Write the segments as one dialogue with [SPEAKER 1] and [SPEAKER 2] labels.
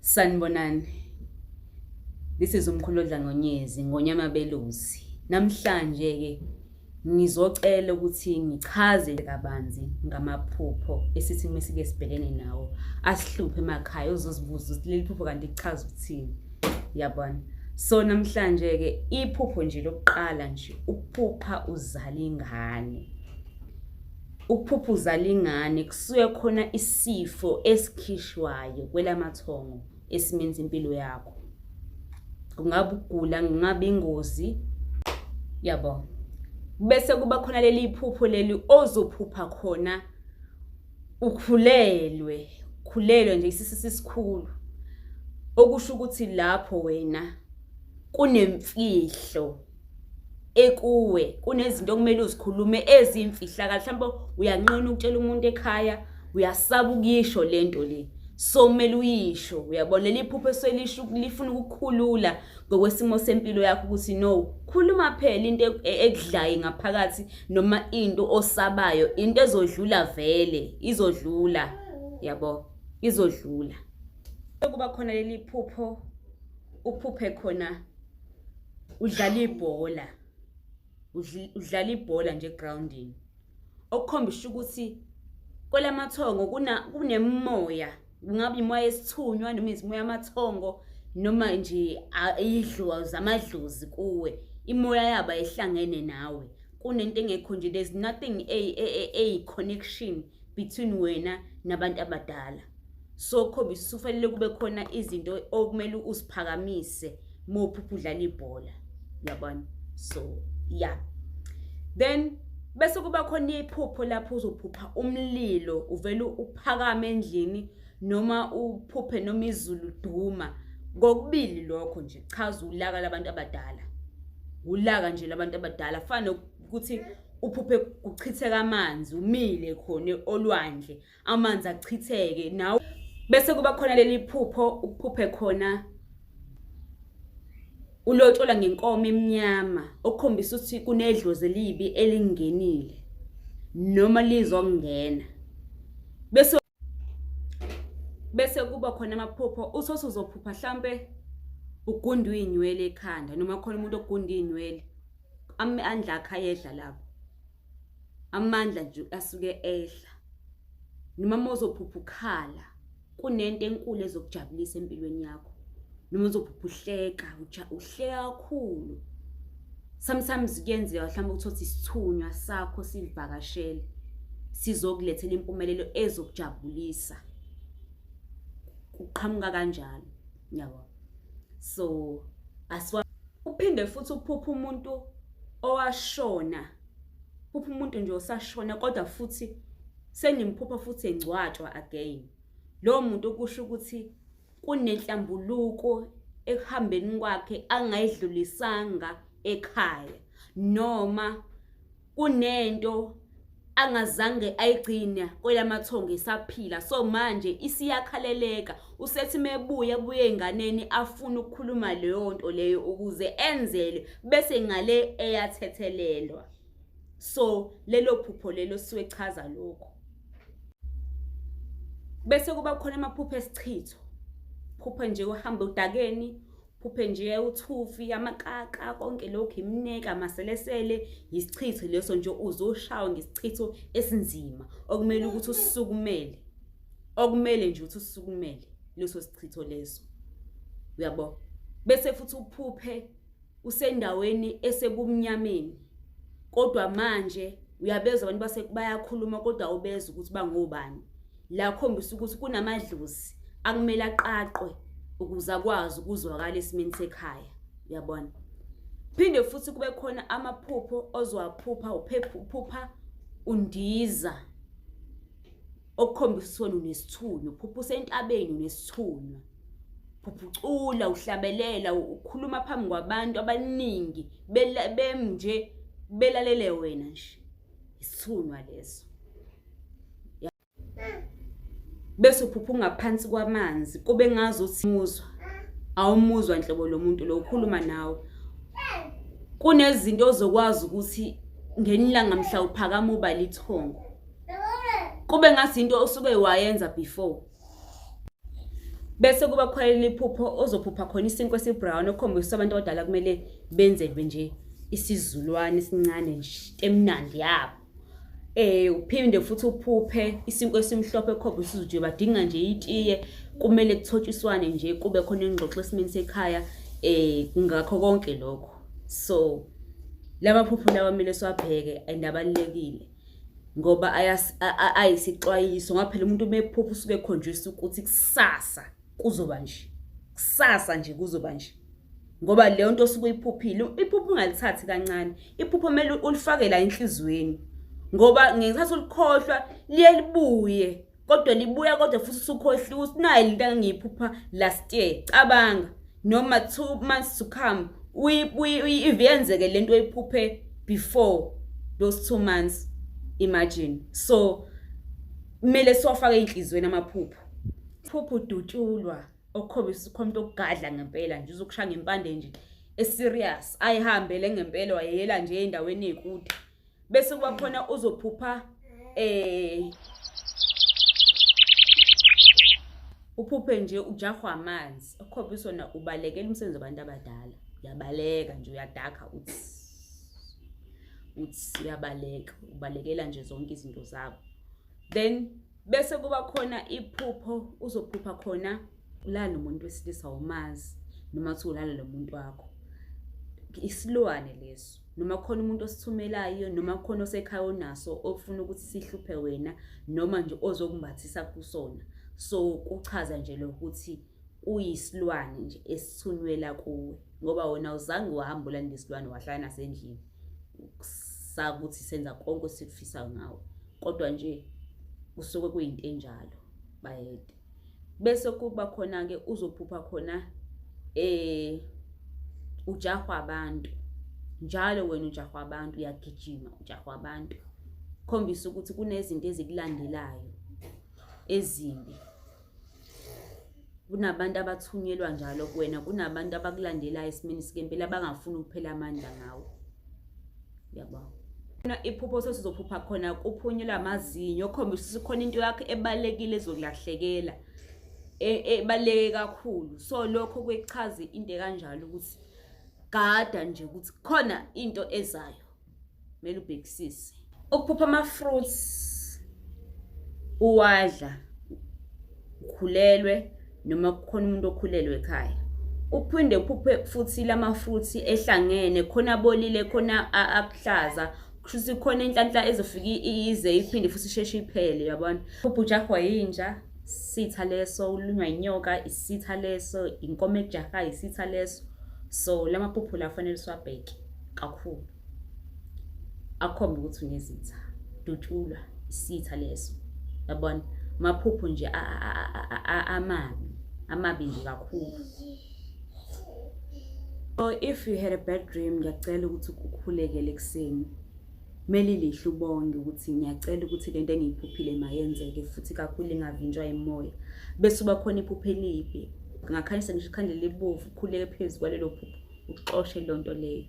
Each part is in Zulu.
[SPEAKER 1] Sanibonani. This is umkhulu odlangonyezi ngonyama belusi. Namhlanje ke ngizocela ukuthi ngichaze kabanzi ngamaphupho esithi mesike sibhekene nawo asihluphe emakhaya uzozibuza ukuthi leli phupho kanti lichaza ukuthini. Yabona. So namhlanje ke iphupho nje lokuqala nje ukuphupha uzala ingane. Ukuphupha uzala ingane kusuke khona isifo esikhishwayo kwelamathongo esimeni sempilo yakho. Kungabe ukugula, kungabe ingozi, yabo. Bese kuba khona leli phupho leli ozophupha khona ukhulelwe, ukhulelwe nje isisu sisikhulu. Okusho ukuthi lapho wena kunemfihlo ekuwe kunezinto okumele uzikhulume ezimfihlakalo mhlawumbe uyanqena ukutshela umuntu ekhaya uyasaba ukuyisho lento le so kumele uyisho uyabona leli phupho eselisho lifuna ukukhulula ngokwesimo sempilo yakho ukuthi no khuluma phela into e, ekudlayo ngaphakathi noma into osabayo into ezodlula vele izodlula yabo izodlula kuba khona leli phupho uphuphe khona udlala ibhola udlala ibhola nje egroundini okukhombisa ukuthi kwelamathongo kunemimoya kungabe imoya yesithunywa noma izimoya yamathongo noma nje idlozi amadlozi kuwe imoya yabo ayihlangene nawe kunento engekho nje there's nothing a, a, a, a connection between wena nabantu abadala so khombisa ufanele kube khona izinto okumele uziphakamise uma uphupha udlala ibhola uyabona so yeah then bese kuba khona iphupho lapho uzophupha umlilo uvele uphakame endlini noma uphuphe noma izulu duma kokubili lokho nje chaza ulaka labantu abadala ulaka nje labantu abadala fana nokuthi uphuphe kuchitheka amanzi umile khona olwandle amanzi achitheke nawe bese kuba khona leli phupho uphuphe khona ulotshola ngenkomo emnyama okukhombisa ukuthi kunedlozi elibi elingenile noma lizongena bese bese kuba khona amaphupho uthose uzophupha hlampe ugundwa iy'nywele ekhanda noma khona umuntu ogunda iy'nywele amandla akhe ayedla lapho amandla nje asuke ehla noma uma uzophupha ukhala kunento enkulu ezokujabulisa empilweni yakho noma uzophupha uhleka uhleka kakhulu sometimes kuyenzeka mhlawumbe uthothe isithunywa sakho sivakashele sizokulethela impumelelo ezokujabulisa kuqhamuka kanjalo yabo so asiwa uphinde futhi uphuphe umuntu owashona phupha umuntu nje osashona kodwa futhi sengimphupha futhi engcwatshwa again lowo muntu okusho ukuthi kunenhlambuluko ekuhambeni kwakhe angayidlulisanga ekhaya noma kunento angazange ayigcina kwelamathongo esaphila so manje isiyakhaleleka usethi mebuya buye enganeni afuna ukukhuluma leyo nto leyo ukuze enzele bese ngale eyathethelelwa so lelo phupho lelo suke chaza lokho bese kuba khona amaphupho esichitho phupho nje uhamba udakeni phuphe nje uthufi amakaka konke lokhu imineka amaselesele yisichitho leso nje uzoshawa ngesichitho esinzima okumele ukuthi usukumele okumele nje ukuthi usukumele leso sichitho leso uyabo bese futhi uphuphe usendaweni esebumnyameni kodwa manje uyabezwa abantu base bayakhuluma kodwa awubezwa ukuthi bangobani la khombisa ukuthi kunamadlozi akumele aqaqwe ukuze akwazi ukuzwakala esimeni sekhaya uyabona phinde futhi kube khona amaphupho ozowaphupha uphupha undiza okukhombisa ukuthi wena unesithunywa uphupha usentabeni unesithunywa phupha ucula uhlabelela ukhuluma phambi kwabantu abaningi bemnje belalele wena nje isithunywa leso bese uphupha ungaphansi kwamanzi kube ngazi uthi muzwa awumuzwa nhlobo lo muntu lo ukhuluma nawe kunezinto ozokwazi ukuthi ngelinye ilanga mhla uphakama uba lithongo kube ngathi into osuke wayenza before. Bese kuba khona liphupho ozophupha khona isinkwa esibrown okhombisa abantu abadala kumele benzelwe nje isizulwane esincane nje emnandi yabo. Uphinde futhi uphuphe isinkwa esimhlophe ekhombisa ukuthi badinga nje itiye, kumele kuthotshiswane nje kube khona ingxoxo esimeni sekhaya ngakho konke lokho. So lamaphupho lawa kumele siwabheke and abalulekile ngoba ayisixwayiso ngoba phela umuntu uma ephupha usuke ekhonjiswa ukuthi kusasa kuzoba nje, kusasa nje kuzoba nje. Ngoba leyo nto osuke uyiphuphile, iphupho ungalithathi kancane, iphupho kumele ulifake la enhliziyweni ngoba ngesikhathi ulikhohlwa liye libuye kodwa libuya kodwa futhi usukhohliwe ukuthi nayi lento engangiyiphupha last year. Cabanga noma 2 months to come iviyenzeke lento oyiphuphe before those 2 months, imagine. So kumele siwafake enhliziyweni amaphupho. Iphupho udutshulwa okukhombisa ukuthi umuntu okugadla ngempela nje uzokushaya ngempande nje eserious, ayihambele ngempela wayeyela nje endaweni ekude. Bese kuba khona uzophupha uphuphe nje ujahwa amanzi okukhombisa wona ubalekela umsebenzi wabantu abadala, uyabaleka nje uyadakha uthi uthi uyabaleka ubalekela nje zonke izinto zabo. Then bese kuba khona iphupho uzophupha khona ulala nomuntu wesilisa awumazi noma kuthiwa ulala nomuntu wakho, isilwane leso, noma khona umuntu osithumelayo noma khona osekhaya onaso ofuna ukuthi sihluphe wena noma nje ozokumbathisa kusona. So kuchaza nje lokho ukuthi kuyisilwane nje esithunywela kuwe ngoba wena awuzange wahamba ulanda isilwane wahlala nasendlini sakuthi senza konke esikufisayo ngawe, kodwa nje kusuke kuyinto enjalo bayede. Bese kuba khona-ke uzophupha khona ujahwa abantu njalo, wena ujahwa abantu, uyagijima ujahwa abantu, khombisa ukuthi kunezinto ezikulandelayo ezimbi. Kunabantu abathunyelwa njalo kuwena, kunabantu abakulandelayo esimeni sikempela abangafuni ukuphela amandla ngawe. Uyabona? Iphupho sesizophupha khona kuphunyelwa amazinyo okhombisa ukuthi khona into yakho ebalulekile ezokulahlekela, ebaluleke kakhulu. So lokho kuchaza into ekanjalo ukuthi gada nje ukuthi khona into ezayo, kumele ubhekisise. Ukuphupha ama-fruits uwadla ukhulelwe noma kukhona umuntu okhulelwe ekhaya, uphinde uphuphe futhi lama-fruits ehlangene khona abolile khona akuhlaza, kusho ukuthi khona inhlanhla ezofika ize iphinde futhi isheshe iphele, uyabona. Uphupha ujahwa yinja, isitha leso, ulunywa inyoka, isitha leso, inkomo ekujahayo, isitha leso. So lamaphupho la fanele siwabheke kakhulu, akhombe ukuthi unezitha, dutshulwa isitha leso, yabona. Amaphupho nje amabi, amabi nje kakhulu. So if you had a bad dream, ngiyacela ukuthi ukhulekele ekuseni, kumele ilihle ubonge ukuthi ngiyacela ukuthi lento engiyiphuphile mayenzeke futhi kakhulu ingavinjwa imoya. Bese uba khona iphupho elibi, ungakhanyisa ngisho ikhandlela elibovu, ukhuleke phezu kwalelo phupho, uxoshe leyo nto leyo.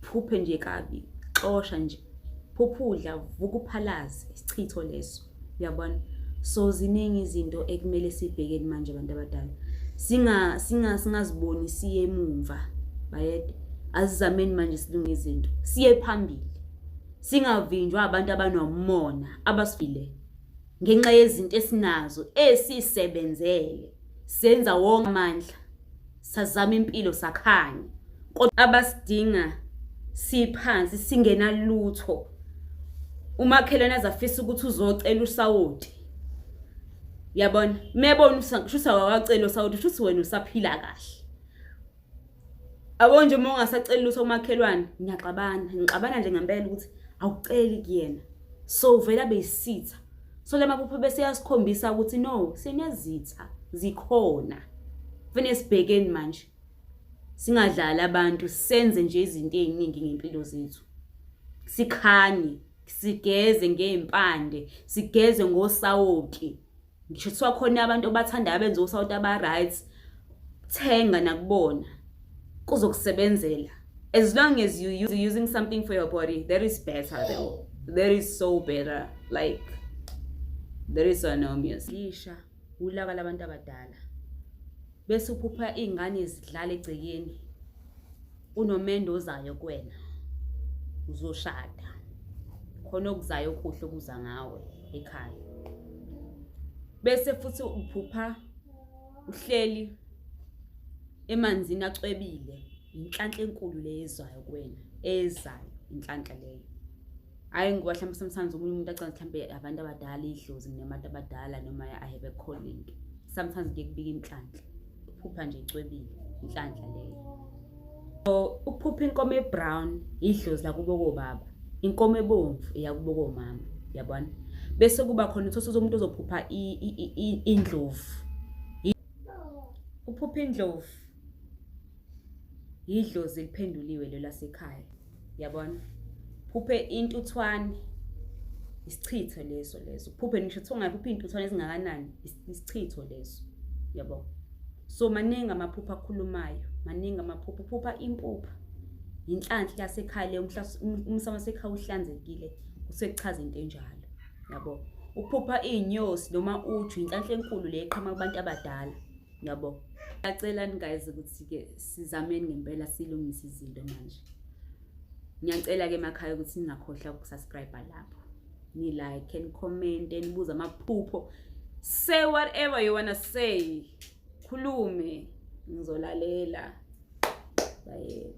[SPEAKER 1] Phuphe nje kabi, xosha nje, phupha udla, vuka uphalaze, isichitho leso, uyabona. So ziningi izinto ekumele sibhekeni manje abantu abadala, singaziboni siye emumva bayede. Asizameni manje silunge izinto, siye phambili, singavinjwa abantu abanomona abasifile ngenxa yezinto esinazo esisebenzele, senza wonke amandla, sazama impilo sakhanya, kodwa abasidinga siphansi singenalutho. Umakhelwane azafisa ukuthi uzocela usawoti, uyabona, mebona kushuthi awakacela usawoti, kushuthi wena usaphila kahle. Yabo nje uma ungasaceli lutho kumakhelwane, niyaxabana, nixabana nje ngempela ukuthi awuceli kuyena. So vele abe yisitha. So la maphupho bese yasikhombisa ukuthi no, sinezitha, zikhona. Kufanele sibhekeni manje. Singadlali abantu, senze nje izinto ey'ningi ngey'mpilo zethu. Sikhanye, sigeze ngey'mpande, sigeze ngosawoti. Ngisho kuthiwa khona abantu obathandayo abenza osawoti aba-right, thenga nakubona, kuzokusebenzela. As long as you using something for your body, that is better though. That is so better. Like, that is so enormous. Lisha, ulaka labantu abadala. Bese uphupha iy'ngane zidlala egcekeni, unomendo ozayo kuwena, uzoshada. Khona okuzayo okuhle okuza ngawe ekhaya. Bese futhi uphupha uhleli emanzini acwebile, inhlanhla enkulu le ezayo kuwena, ezayo inhlanhla leyo. Hhayi ngoba mhlawumbe sometimes omunye umuntu acabange mhlawumbe abantu abadala idlozi ngingabantu abadala noma I have a calling. Sometimes kuye kubike inhlanhla. Uphupha nje icwebile, inhlanhla leyo. So ukuphupha inkomo e-brown idlozi lakubo kobaba, inkomo ebomvu eyakubo komama, yabona? Bese kuba khona uthole umuntu ozophupha indlovu. Uphupha indlovu yidlozi eliphenduliwe lelo lasekhaya, yabona? Phuphe intuthwane, isichitho leso leso. Phuphe ngisho kuthiwa ungaphupha iy'ntuthwane ezingakanani, isichitho leso, yabo? So maningi amaphupho akhulumayo, maningi amaphupho. Uphupha impuphu, inhlanhla yasekhaya leyo, umsamo wasekhaya uhlanzekile, kusuke kuchaza into enjalo, yabo? Uphupha iy'nyosi noma uju, inhlanhla enkulu le eqhamuka kubantu abadala, yabo? Ngiyacelani guys ukuthi-ke sizameni ngempela silungise izinto manje. Ngiyacela-ke emakhaya ukuthi ningakhohlwa uku-subscribe lapho. Ni-like, ni-comment, nibuze amaphupho. Say whatever you wanna say. Khulume, ngizolalela. Bye.